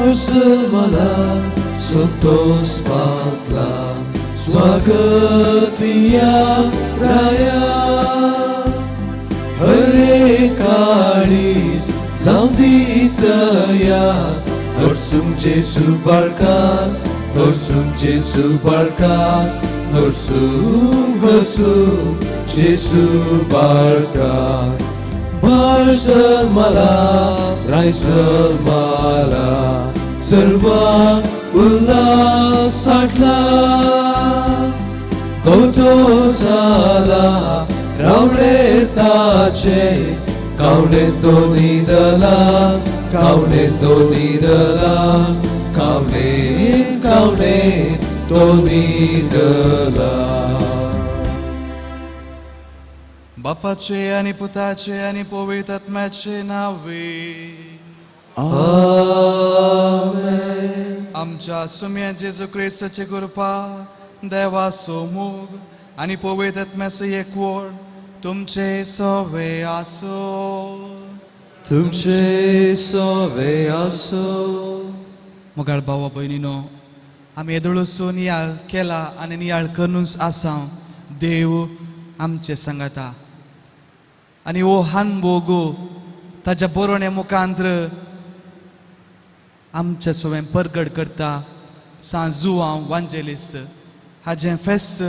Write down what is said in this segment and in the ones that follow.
बार्सलमाला संतोष मागला स्वागतिया राया हरे काळीज जावं दी तया हरसूंक जेजू बाळका हरसूंक जेजू बाळका हरसूंक हरसूंक जेजू बाळका बार्सलमाला रायजलमाला सर्वांक उल्हास हाडला गवतो जाला रावळे ताचे कावणे तो न्हिदला कावणे तो न्हिदला कावणे कावणे तो न्हिदला. बापाचे आनी पुताचे आनी पवित्र आत्म्याचे नावे आमेन. आमच्या सुम्या जेजू क्रिस्ताची कृपा देवाचो मोग आनी पवित्र आत्म्याचो एकवट तुमचे सवे आसो. तुमचे सवे आसो. मोगाळ भावा भयणीनो, आमी येदोळसो नियाळ केला आनी नियाळ करूनच आसा. देव आमचे सांगाता आनी हो हानभोग ताच्या बरोवण्या मुखांत्र आमच्या सवें परगट करता. सांत जुवांव वांजेलिस्त हाजें फेस्त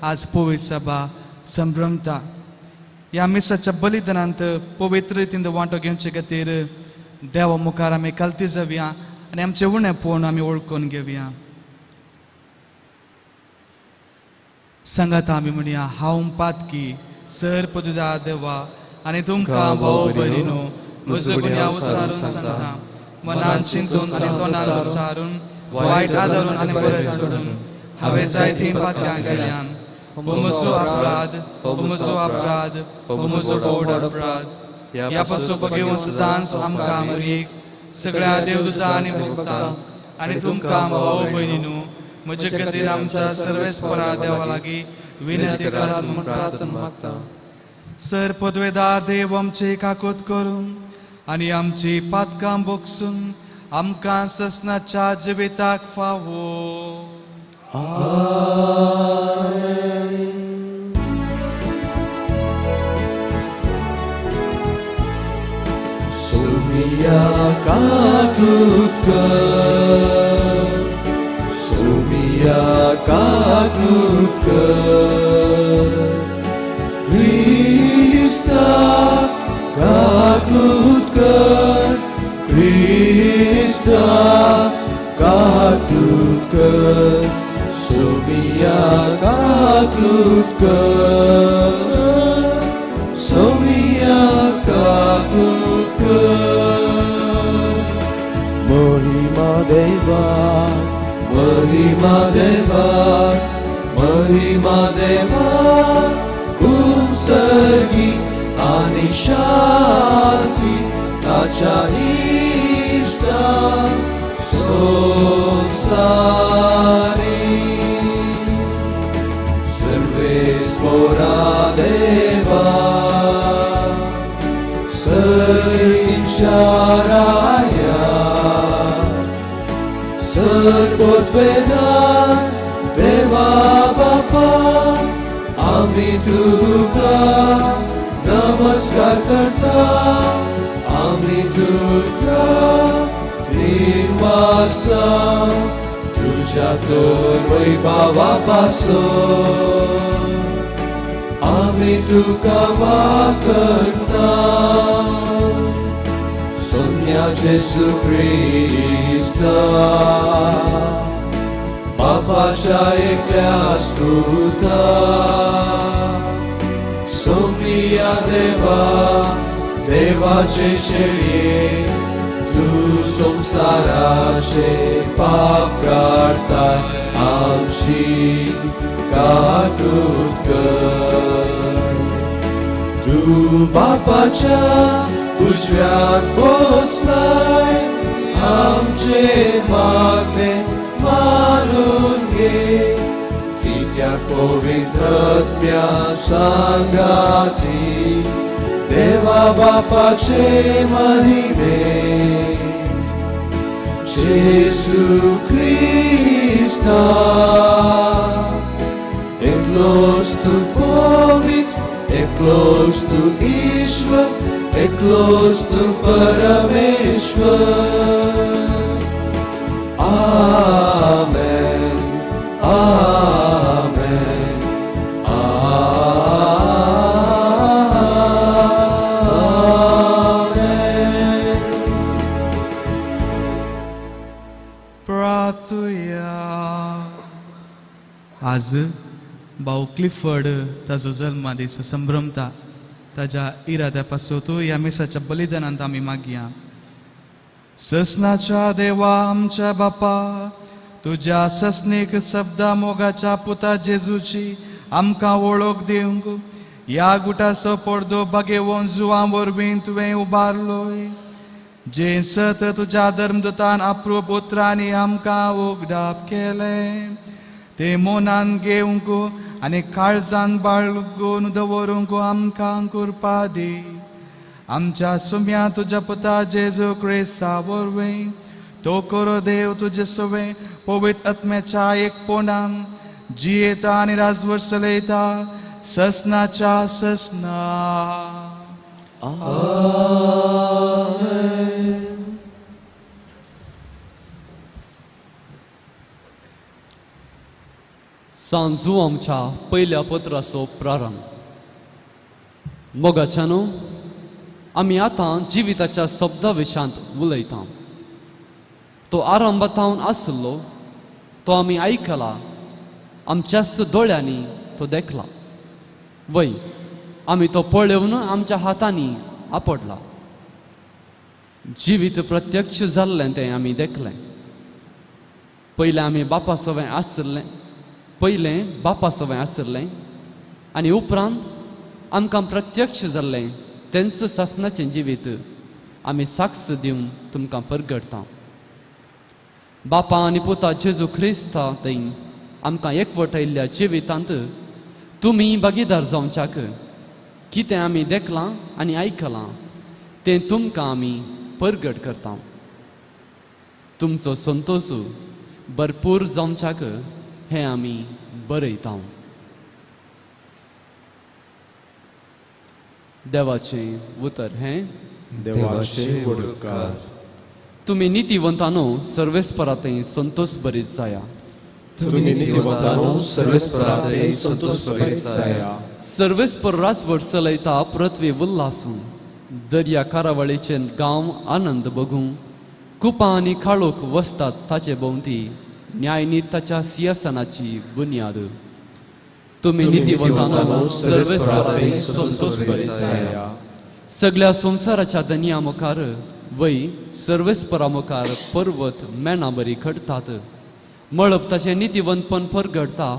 आज पवित्र सभा संभ्रमता. ह्या मिसाच्या बलिदानांत पवित्र रितीन वांटो घेवचे खातीर देवा मुखार आमी कालती जावया आनी आमचें उणेपण आमी वळखून घेवया. सांगात आमी म्हणया, हांव पातकी सर पदुदा देवा आनी तुमकां भाव भयणीनो म्हजो गुन्यांव सारून सांगता. मनान चिंतून आनी तोंडान सारून वायट आदारून आनी बरें सारून हांवें जायतीं पातकां केल्यान. हो म्हजो अपराध, हो म्हजो अपराध, हो म्हजो व्हड अपराध. ह्या पासून बगेवन सदांच आमकां मरीक सगळ्या देवदूतां आनी भक्तांक आनी तुमकां भाव भयणीनो म्हजे खातीर आमच्या सर्वेस्परा देवा लागीं विनंती करात म्हूण प्रार्थना मागता. सर पदवेदार देव आमची काकूत करून आनी आमची पातकां बोगसून आमकां ससनाच्या जिविताक फावो. आमेन. सुमिया काकूत कर, सुमिया काकूत कर, क्रिस्ता काकूत कर, क्रिस्ता काकूत कर, सुमिया काकूत कर, सुमिया काकूत कर. महिमा देवा, महिमा देवा, महिमा देवा, कुंसर्गी आनी शांती ताच्या इश्टा संवसारी. सर्वेस्पोरा देवा, सर्विंच्या राया, सर्वोत्वेदार देवा बापा, आमी तुका नमस्कार करता, आमी तुका तीन वाजता तुझ्या तर वैभवा पासून आमी तुका वाकरता. सोम्या जेजू क्रिस्ता बापाच्या एकल्या स्तुता, सोम्या देवा देवाचे शेळये तूं संवसाराचे पाप काडताय आमची काकूत कर. तूं बापाच्या उजव्याक बसलाय आमचे मागणे मानून घे, कित्याक पवित्र आत्म्या सांगाती देवा बापाचे महिमे जेजू क्रिस्ता एकलोच तूं पवित्र एकलोच तूं ईश्वर एकलोच तूं परमेश्वर. आमेन आमेन आमेन. प्रार्थुया. आज भाऊ क्लिफर्ड ताजो जल्मदीस संभ्रमता ताज्या इराद्या पासत ह्या मिसाच्या बलिदानांत आमी मागया. ससनाच्या देवा आमच्या बापा, तुज्या ससनीक शब्दा मोगाच्या पुता जेजूची आमकां वळख दिवंक ह्या गुटाचो पडदो बागेवन जुवां वरवीं तुवें उबारलोय, जें सत तुज्या धर्मदूतान अप्रूप उतरांनी आमकां उगडाप केलें तें मनान घेवंक आनी काळजान बाळगून दवरूंक आमकां कृपा दी. आमच्या सुम्या तुज्या पुता जेजू क्रिस्ता वरवीं तो करो देव तुजे सवें पवित्र आत्म्याच्या एकपणान जियेता आनी राजवट चलयता ससनाच्या ससना. आमेन. सांजू आमच्या पयल्या पत्राचो प्रारंभ. मोगाच्यानो, आमी आतां जिविताच्या शब्दा विशांत उलयता. तो आरंभातावन आसलो, तो आमी आयकला, आमच्याच दोळ्यांनी तो देखला, वय आमी तो पळोवन आमच्या हातांनी आपडला. जिवीत प्रत्यक्ष जाल्लें तें आमी देखलें. पयलें आमी बापा सवें आशिल्लें, पयलें बापा सवें आशिल्लें आनी उपरांत आमकां प्रत्यक्ष जाल्लें तेंच सासणाचें जिवीत आमी साक्ष दिवन तुमकां परगडटा. बापा आनी पुता जेजू क्रिस्ता थंय आमकां एकवटायल्ल्या जिवितांत तुमी भागीदार जावच्याक कितें आमी देखलां आनी आयकलां तें तुमकां आमी परगट करता. तुमचो संतोश भरपूर जावच्याक हें आमी बरयता. देवाचें उतर हें देवाचे उपकार. तुमी नितीवंतानो सर्वेस्परातय संतोष भरीत जाया. तुमी नितीवंतानो सर्वेस्परातय संतोष भरीत जाया. सर्वेस्पर राजवट चलयता पृथ्वी उल्हासून, दर्या कारावळीचे गांव आनंद बघूं, कुपां आनी काळोख वसतात ताचे भोंवती, न्यायनीत ताच्या सिंहासनाची बुन्याद. तुमी नितीवंतानो सर्वेस्परातय संतोष भरीत जाया. सगळ्या संवसाराच्या दनया मुखार वय सर्वेस्परा मुखार पर्वत मेणा बरी घडटात, मळब ताचें नितीवंतपण परगडटा,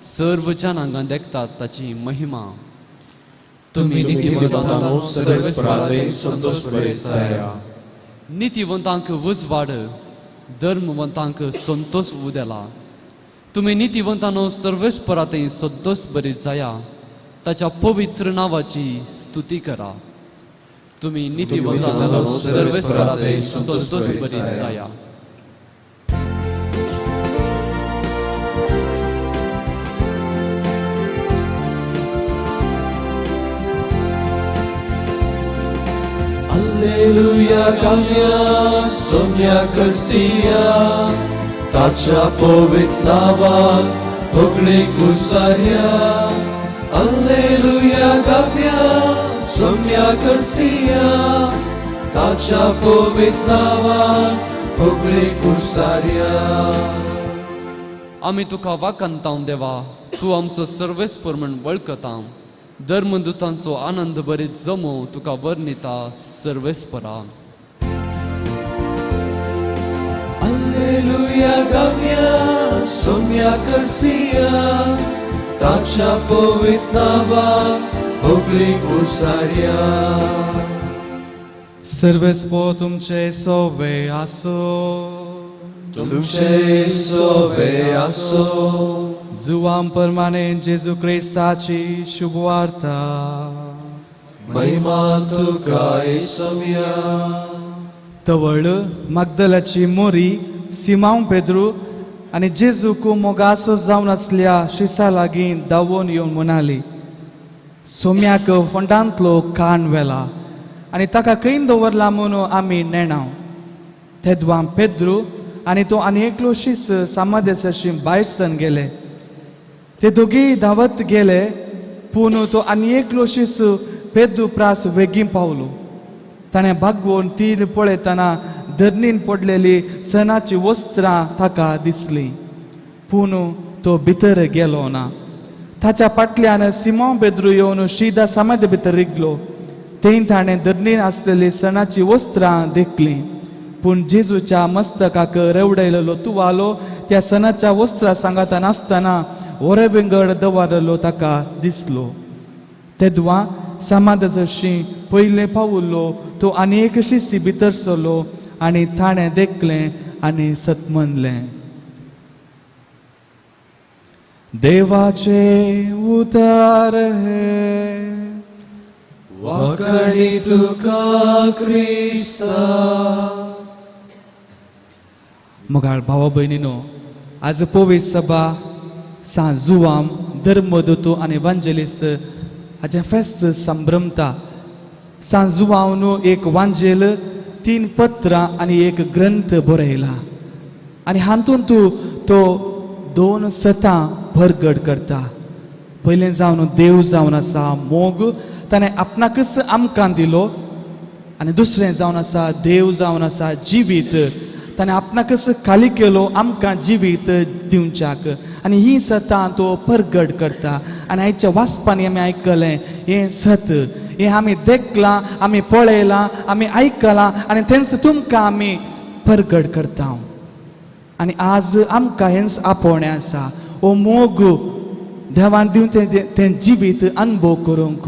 सर्व जनांगां देखतात ताची महिमा. तुमी नितीवंतानो सर्वेस्परातय संतोष भरीत जाया. नितीवंतांक उजवाड, धर्मवंतांक संतोष उदेला. तुमी नितीवंतानो सर्वेस्परातय संतोष भरीत जाया, ताच्या पवित्र नांवाची स्तुती करा. तुमी नितीवंतानो सर्वेस्परातय संतोष भरीत जाया. Alleluia गावया सोम्या करसिया, ताच्या पवित्र नावाक होगळी कुसार्या. Alleluia गावया सोम्या करसिया, ताच्या पवित्र नावाक होगळी कुसार्या. आमी तुका वाकंताव देवा, तूं आमचो सर्वेस्पर म्हण वळखता. धर्मदूतांचो आनंद भरीत जमो तुका वर्णिता सर्वेस्परा. Alleluia गावया सोम्या करसिया, ताच्या पवित्र नावाक होगळी कुसार्या. सर्वेस्पर तुमचे सोवे आसो. तुमचे सोवे आसो. जुवां प्रमाणे जेजू क्रिस्ताची शुभवार्ता. महिमा तुका सोम्या. तवळ मागदलाची मोरी सिमांव पेद्रू आनी जेजूक मोगासो जावन आसल्या शिसा लागीं धांवून येवन म्हणाली, सोम्याक फोंडांतलो कान व्हेला आनी ताका खंय दवरला म्हणून आमी नेणाव. तेदवां पेद्रू आनी तो आनी एकलो शीस सामादेसाशी भायर सन गेले. ते दोगीय धांवत गेले, पूण तो आनी एकलो शीस पेद्रू प्रास वेगीं पावलो. ताणें बागवोन तीर पळयतना धरणीन पडलेली सणाची वस्त्रां ताका दिसली, पूण तो भितर गेलो ना. ताच्या फाटल्यान सिमो पेद्रू येवन शिदा समाधी भितर रिगलो. थंय ताणें धरणीन आसलेली सणाची वस्त्रां देखली, पूण जेजूच्या मस्तकाक रेवडयलेलो तुवालो त्या सणाच्या वस्त्रां सांगाता नासतना वरे विंगड दवरलेलो ताका दिसलो. तेदवां समाधाशी पयलें पावलो तो आनी एक शिसी भितर सरलो आनी ताणें देखलें आनी सतमनलें. देवाचें उतर हें. वाकणी तुका क्रिस्ता. मोगाळ भावा भयणीनो, आज पवित्र सभा सांत जुवाम धर्मदूत आनी वांजेलीस हाचें फेस्त संभ्रमता. सांत जुवांव एक वांजेल, 3 पत्रां आनी एक ग्रंथ बरयला आनी हातूंत तो 2 सतां परगट करता. पयलें जावन देव जावन आसा मोग, ताणें आपणाकच आमकां दिलो, आनी दुसरें जावन आसा देव जावन आसा जिवीत, ताणें आपणाकच खाली केलो आमकां जिवीत दिवच्याक. आनी ही सतां तो परगट करता. आनी आयच्या वाचपांनी आमी आयकलें हें सत, हें आमी देखलां, आमी पळयलां, आमी आयकलां आनी तेंच तुमकां आमी परगट करता. आनी आज आमकां हेंच आपोवणें आसा, हो मोग देवान दिवन तें जिवीत अनुभव करूंक.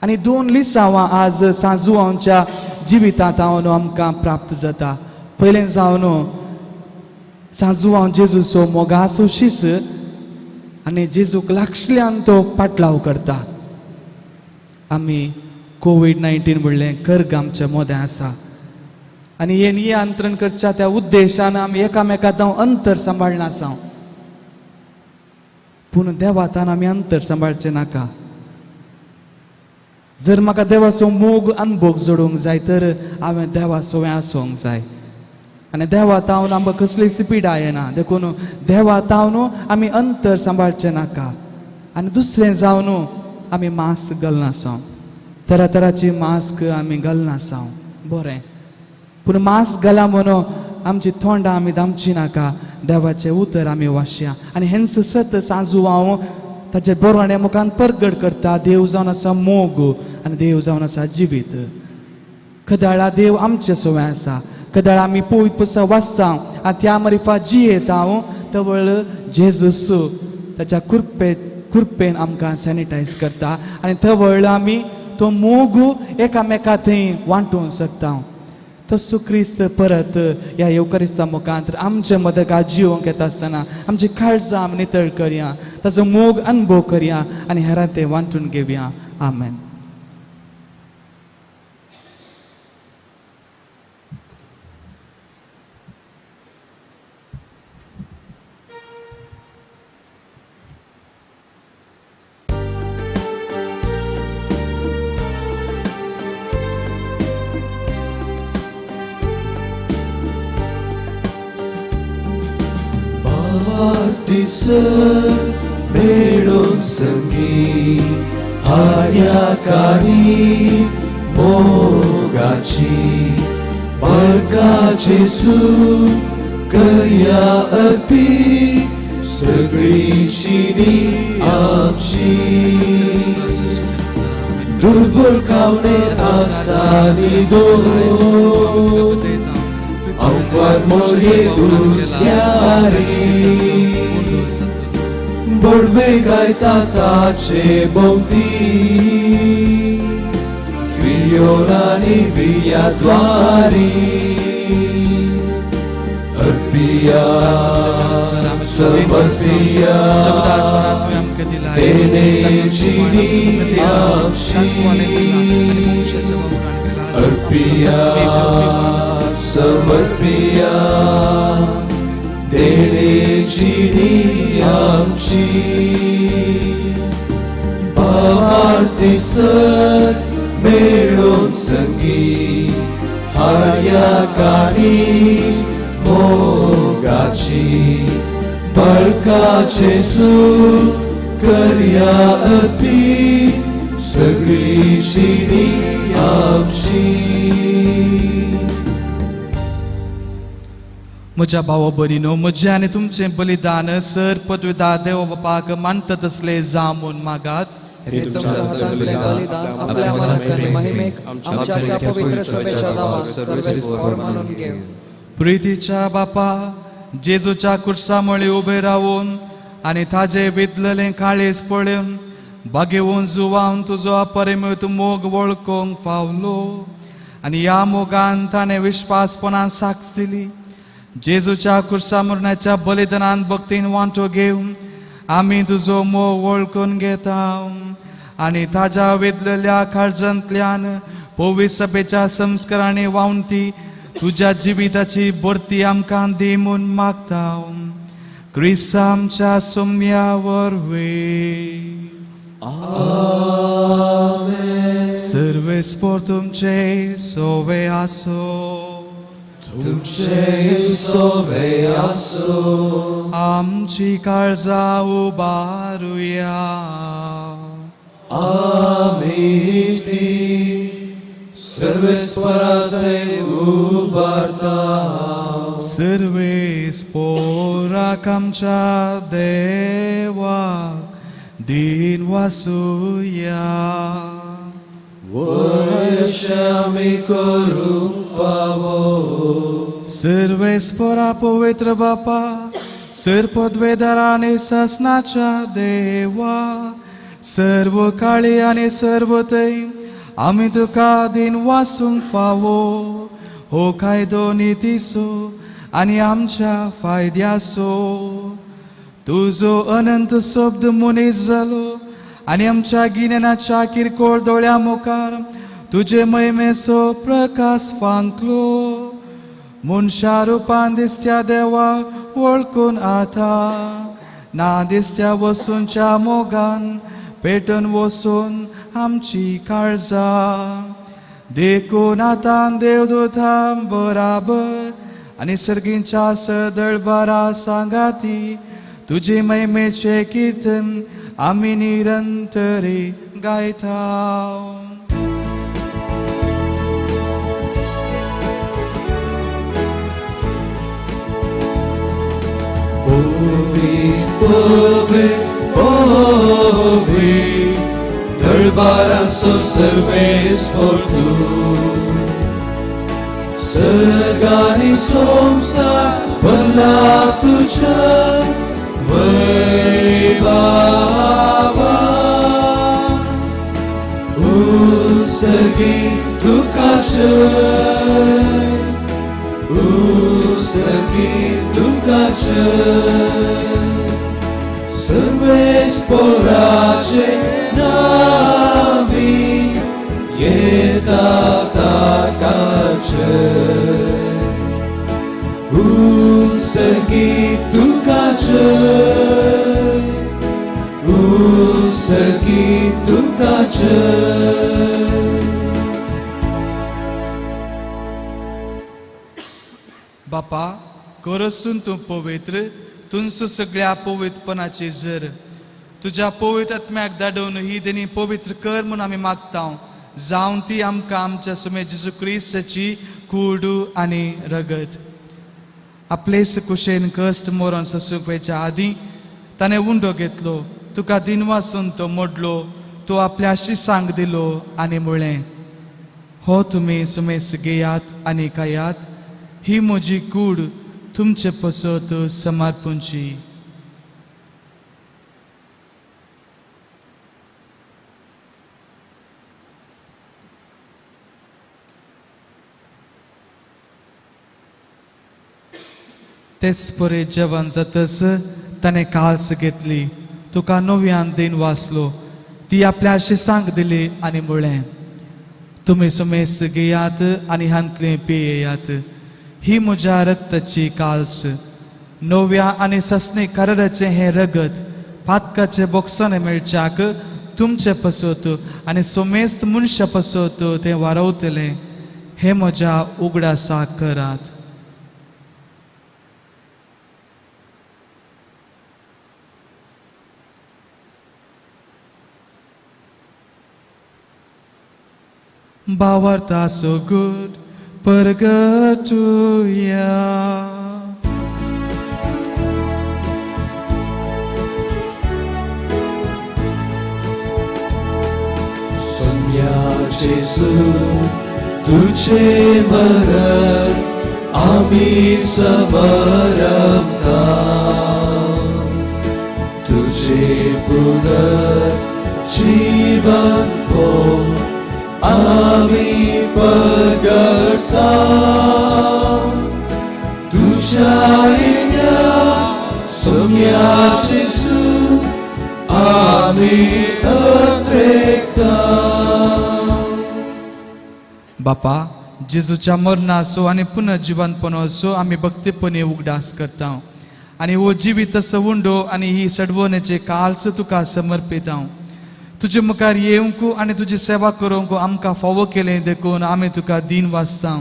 आनी 2 लिसांवां आज सांजुवांच्या जिवितांत हांव आमकां प्राप्त जाता. पयलें जावन सांजुवांव जेजूचो मोगाचो शीस आनी जेजूक लागशिल्ल्यान तो पाटलाव करता. आमी कोवीड-19 म्हणलें कर्ग आमच्या मोदें आसा आनी हें नियंत्रण करच्या त्या उद्देशान आमी एकामेकां अंतर सांबाळना आसा, पूण देवातान आमी अंतर सांबाळचें नाका. जर म्हाका देवाचो मोग अनुभव जोडूंक जाय तर हांवें देवा सवें आसूंक जाय. आनी देवा तावन आमकां कसलीच पिडा येना, देखून देवा तावन आमी अंतर सांबाळचें नाका. आनी दुसरें जावन आमी मास्क घालनासांव, तरातराची मास्क आमी घालनासांव, बरें, पूण मास्क घाला म्हणून आमची तोंडां आमी दामची नाका. देवाचें उतर आमी वाचया आनी हेंच सत सांजुवांव ताचे बरोवणे मुखान परगट करता. देव जावन आसा मोग आनी देव जावन आसा जिवीत. कदाळा देव आमचे सवें आसा, कदाळा आमी पवित्र पुस्तक वाचता आनी त्या मरिफा जियेता तवळ जेजूस ताच्या कुरपेन आमकां सॅनिटायज करता आनी तवळ आमी तो मोग एकामेका थंय वांटूंक शकता. तसो क्रिस्त परत ह्या येवकारिस्ता मुखांत आमचे मदका जिवंक येता आसतना आमची काळजां आमी नितळ करया, ताचो मोग अनुभव करया आनी हेरां तें वांटून घेवया. आमेन. मेळून संगी हाड्याकारी मोगाची बळका जेजू करया अर्पी सगळी चिनी आमची दुर्बल खावणे आसा निदो अंपार मोरये दुसऱ्यारी बोडवे गायता ताचे भोंवती फियोलानी वियाद्वारी अर्पिया समर्पिया तेने चिनी आमची अर्पिया अर्पिया समर्पिया देणे जिणी आमची भावार्थी सत मेळून संगी हाडया काणी मोगाची बळकाचे सूख करया अर्पी सगळी जिणी आमची. म्हज्या भाव भयणीनो, म्हजें आनी तुमचें बलिदान सर पदवीदा देव बापाक मानता तसलें जावं म्हूण मागात. हे तुमच्या हातांतलें बलिदान आपल्या मनाक आनी महिमेक आमच्या ह्या पवित्र सभेच्या नांवान सर्वेस्पर मानून घेवं. प्रितीच्या बापा, जेजूच्या कुर्सा मळी उबे रावून आनी ताजे विदलेलें काळीज पळोवन बागेवन जुवावन तुजो अपरिमित मोग वळखूंक फावलो आनी ह्या मोगान ताणें विश्वासपणान साक्ष दिली. जेजूच्या कुर्सा मरणाच्या बलिदानान भक्तीन वांटो घेवन आमी तुजो मोग वळखून घेता आनी ताज्या वेदलेल्या काळजांतल्यान पवित्र सभेच्या संस्कारांनी वावंती तुज्या जिविताची भरती आमकां दी म्हूण मागता, क्रिस्त आमच्या सोम्या वरवीं. सर्वेस्पर तुमचे सोवे आसो. तुमचे सोवे आसो. आमची काळजां उबारुया. आमी ती सर्वेस्पराते उबारता. सर्वेस्पराक आमच्या देवाक दिन वासुया. वयशे आमी करूंक फावो. सर्वेस्परा पवित्र बापा, सर पदवेदार आनी ससनाच्या देवा, सर्व काळी आनी सर्व थंय आमी तुका दिन वासूंक फावो. हो कायदो नितीचो आनी आमच्या फायद्याचो. तुजो अनंत शब्द मनीस जालो आनी आमच्या गिन्यानाच्या किरकोळ दोळ्या मुखार तुजे महिमेचो प्रकाश फांकलो. मनशा रुपान दिसत्या देवा वळखून आतां ना दिसत्या वस्तूंच्या मोगान पेटून वचून आमची काळजां. देखून आतां देवदूतां बराबर आनी सर्गींच्या सदळबारा सांगाती तुजे महिमेचें कीर्तन आमी निरंतरी गायता. पवित्र पवित्र पवित्र दरबाराचो सर्वेस्पर तूं. सर्ग आनी संवसार भरला तुज्या वैभवान. उत्सर्गी तुका जय, उत्सर्गी तुका जय. सर्वेस्पराचे नावी येता ताका जय. उत्सर्गी तुका जय, उत्सर्गी तुका जय. बापा, करसून तूं पवित्र, तुमचो सगळ्या पवित्रपणाची जर तुज्या पवित्र आत्म्याक धाडून ही देणी पवित्र कर म्हूण आमी मागता. जावन ती आमकां आमच्या सुमे जेजू क्रिस्ताची कूड आनी रगत. आपलेच कुशेन कश्ट मरण सोसूंक वयच्या आदीं ताणें उंडो घेतलो, तुका दिनवासून तो मोडलो, तो आपल्या शिसांक दिलो आनी म्हळें, हो तुमी सुमेस घेयात आनी खायात, ही म्हजी कूड तुमचे पसत समर्पूंची. तेच परी जेवण जातच ताणें काल्स घेतली, तुका नव्यान दिन वाचलो, ती आपल्या शिसांक दिली आनी म्हळें, तुमी सुमेस घेयात आनी हांतलें पियेयात. ही म्हज्या रक्ताची काल्स. नव्या आनी ससने कराराचें हें रगत पातकाचे बोक्साने मेळच्याक तुमचे पसत आनी सोमेस्त मनशा पसत तें वारवतलें. हें म्हज्या उगडासाक करात. भावार्था सोगूट परगटुया. सोम्या जेजू तुझे मरण आमी समरपता, तुझे पुनर्जीवन पो आमी परगटता. तुझ्या येण्या सोम्या जेजू आमी अत्रेकता. बापा, जेजूच्या मरणाचो आनी पुनर्जीवनपणाचो आमी भक्तीपणी उगडास करता आनी हो जिवीत सवुंडो आनी ही सडवणेचे काल्स तुका समर्पिता. तुजे मुखार येवंक आनी तुजी सेवा करूंक आमकां फावो केलें देखून आमी तुका दीन वाचता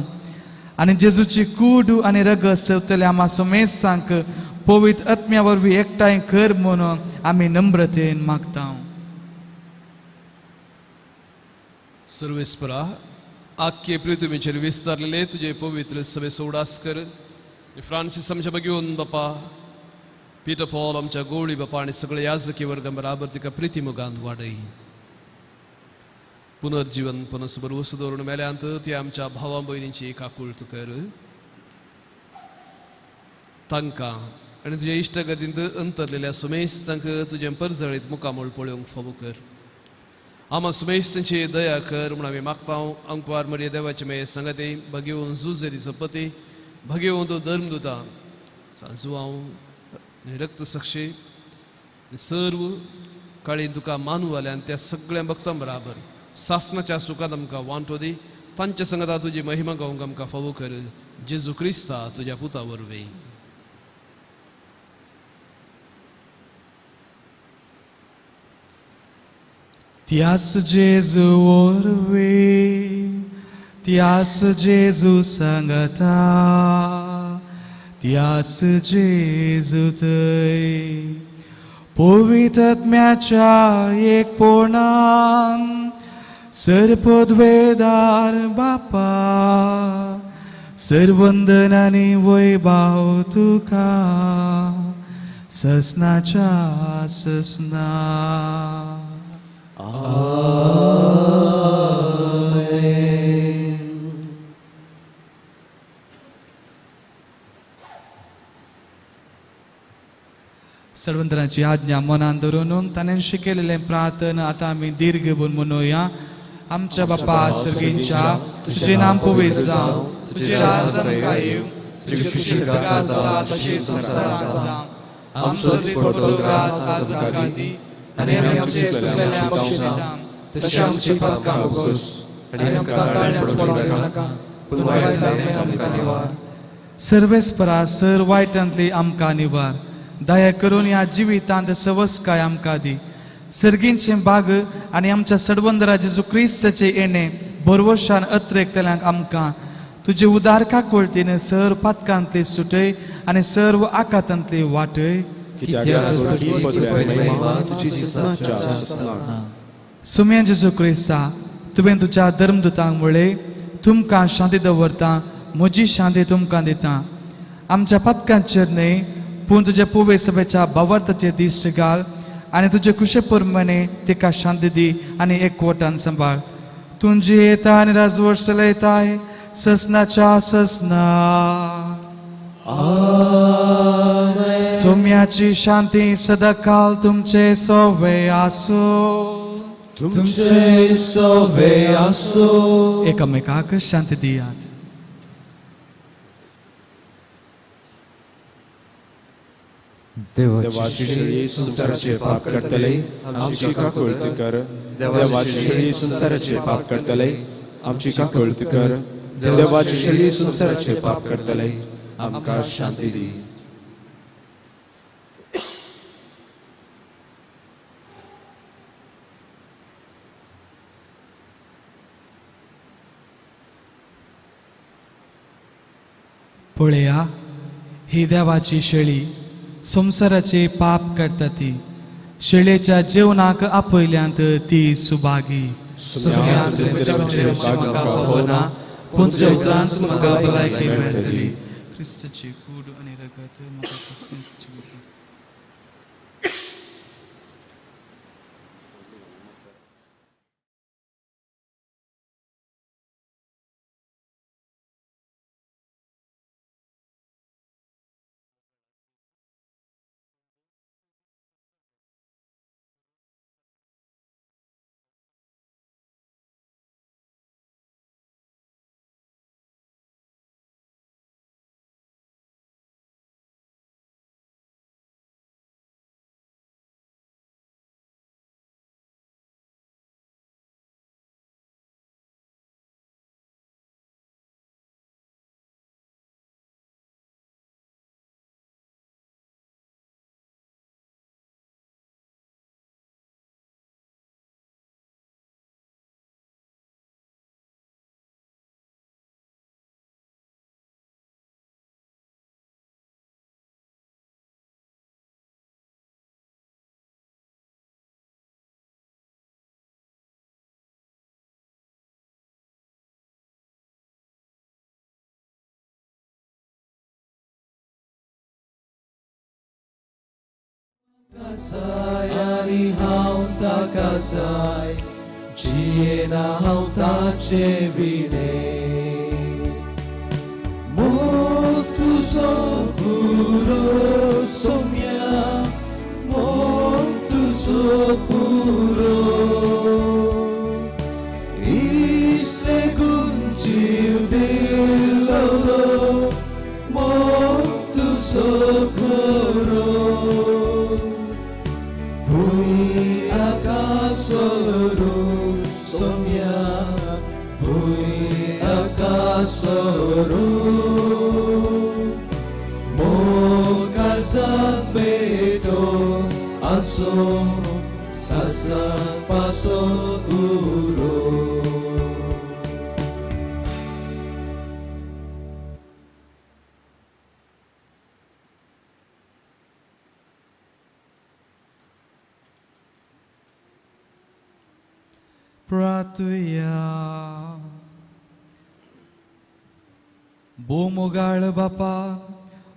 आनी जेजूची कूड आनी रगत सेवतल्या आमा सोमेस्तांक पवित्र आत्म्या वरवीं एकठांय कर म्हणून आमी नम्रतेन मागता. सर्वेस्परा, आख्खे पृथ्वीचेर विस्तारलेले तुजे पवित्र सभेचो उडास कर. फ्रांसीस आमच्या बघेवन बापा, पिटर पॉल आमच्या गोवळी बापा आनी सगळे याजकी वर्ग बराबर तिका प्रिती मुगांत वाडय. पुनर्जीवन पुनस बरवस दवरून मेल्यांत ती आमच्या भावा भयणींची काकूळत कर. तांकां आनी तुज्या इश्टगतींत अंतरलेल्या सुमेश तांकां तुजें परजळीत मुखामळ पळोवंक फावो कर. आमा सुमेश तांची दया कर म्हूण आमी मागता. अंकवार मरिया देवाचे मे संगती भगेवन जुजेरीचो पती भगेवन तो धर्म दुता सांजुआंव रक्तसक्षी सर्व काळी तुका मानवाल्यान त्या सगळ्या भक्तां बराबर सासनाच्या सुखांत आमकां वांटो दी. तांच्या संगता तुजी महिमा गावंक आमकां फावो कर. जेजू क्रिस्ता तुज्या पुता वरवीं. त्यास जेजू वरवीं, त्यास जेजू संगता, त्यास जेजू थंय पवित्र आत्म्याच्या एकपणान सर्पद्वेदार बापा सर्वंदन आनी वैभाव तुका ससनाच्या ससना. सर्वंतराची आज्ञा मनान धरून ताणें शिकयलेलें प्रार्थना आतां आमी दीर्घ भरून म्हणुया. आमच्या बापा सर्गींच्या, तुजें नांव पवित्र जावं, तुजें राज आमकां येवं, तुजी खुशी स्वर्गांत जाता तशी संवसारांत जावं. आमचो दिसपट्टो ग्रास आज आमकां दी आनी आमचे चुकलेल्या बक्षिता तशें आमची पातकां भोगोस आनी आमकां ताळ्यांत पडोवंक नाका, पूण वायटांतल्यान आमकां निवार. सर्वेस्परा सर वायटांतली आमकां निवार. दया करून ह्या जिवितांत सवसकाय आमकां दी. सर्गींचे बाग आनी आमच्या सडवंदरा जेजू क्रिस्ताचे येणे भरवशान अत्रेकतल्यांक आमकां तुजे उदार काकुळतीन सर पातकांतली सुटय आनी सर्व आकातांतली वाटय. सुम्या जेजू क्रिस्ता, तुवें तुज्या धर्मदुतांक म्हळें, तुमकां शांती दवरता, म्हजी शांती तुमकां दिता. आमच्या पातकांचेर न्हय पूण तुज्या पुवे सभेच्या भावार्थाचे दिश्ट घाल आनी तुजे कुशे प्रमाणे तिका शांती दी आनी एकवटान सांबाळ. तुजी येता आनी राजवट चलयताय ससनाच्या ससना. सोम्याची शांती सदाकाल तुमचे सोवे आसो. तुमचे सोवे आसो. एकामेकाक शांती दियात. देवाची शेळी संवसाराचे पाप करतले आमची काकुळती कर. देवाची शेळी संवसाराचे पाप करतले आमची काकळत कर. देवाची शेळी संवसाराचे पाप करतले, आमकां शांती दी. पळया, ही देवाची शेळी संवसाराचे पाप करता ती. शेळेच्या जेवणाक आपयल्यांत ती सुभागी. म्हाका भलायकी मेळटली. क्रिस्ताची कूड आनी रगत म्हाका सस्तें. आनी हांव ताका जाय, जियेना हांव ताचे विणे. मोग तुजो पुरो सोम्या, मोग तुजो पुरो. इसले गुण जीव दिलो, मोग तुजो पुरो. भूंय आकासरू सोम्या, भूंय आकासरू. मोग काळजांत पेटो आसो, सासांत पासो उरो. प्रार्थुया. भोव बापा,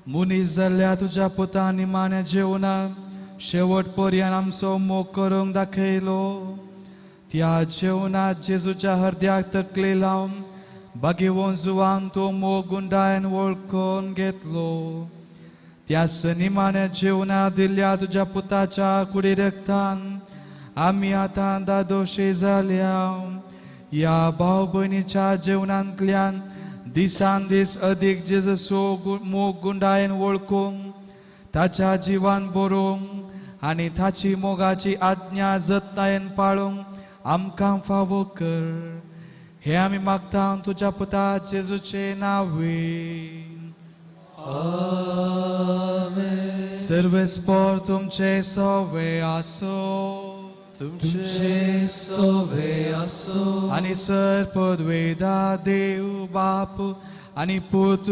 मनीस जाल्ल्या तुज्या पुतान निमाण्या जेवणाक शेवट पर्यंत आमचो मोग करूंक दाखयलो. त्या जेवणात जेजूच्या हरद्याक तकली लावन बागेवन जुवान तो मोग गुंडायन वळखून घेतलो. त्या निमाण्या जेवणात दिल्ल्या तुज्या पुताच्या कुडी रक्तान आमी आतां दादोशी जाल्या. ह्या भाव भयणीच्या जेवणांतल्यान दिसान दीस अदीक जेजूचो मोग गुंडायन वळखूंक, ताच्या जिवान बरोवंक आनी ताची मोगाची आज्ञा जतनायेन पाळूंक आमकां फावो कर. हे आमी मागता तुज्या पुता जेजूचे नांवे. आमेन. सर्वेस्पोर तुमचे सवे आसो, तुमचे सवे आसो. आनी सर पदवेदा देव बाप आनी पूत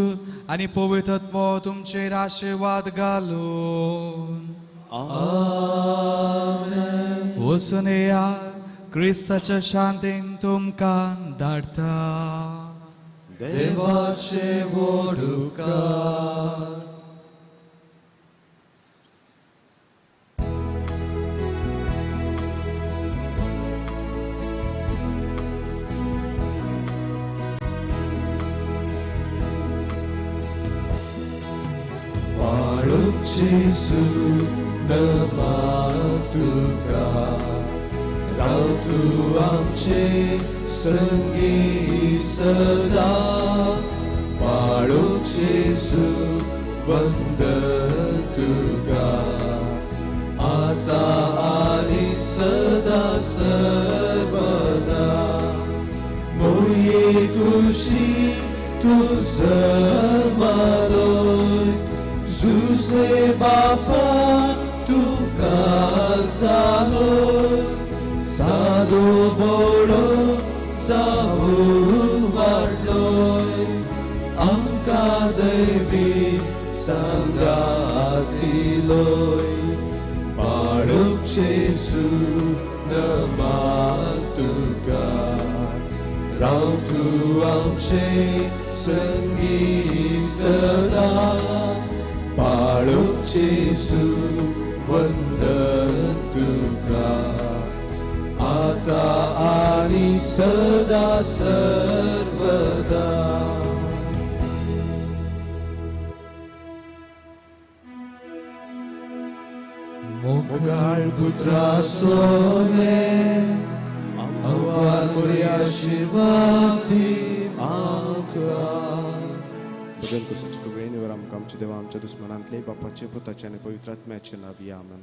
आनी पवित्र आत्मो तुमचेर आशिर्वाद घालून. आमेन. वचून येया, क्रिस्ताच्या शांतीन तुमकां धाडटा. देवाचे वोडुकार. जेजू नमा तुका, राव तूं आमचे संगी सदा. पाळूंक जेजू वंदन तुका, आतां आनी सदा सर्वदा. मोरये कुशी तूं जल्मलोय जुजे बापा तुका जालोय सादो बोडो सावून वाडलोय आमकां दैवी सांगातिलोय पाळूक जेजू नमा तुका राव तूं आमचे संगी सदा पाळूक जेजू वंदन तुका आतां आनी सदा सर्वदा. मोगाळ पुत्रा सोने आव्हान मोरी आशिर्वादी आमकां. भजन कुसूची कवेनीवर आमकां आमच्या देवा आमच्या दुस्मनांतले बापाचे पुताचे आनी पवित्र आत्म्याचे नांवी आमेन.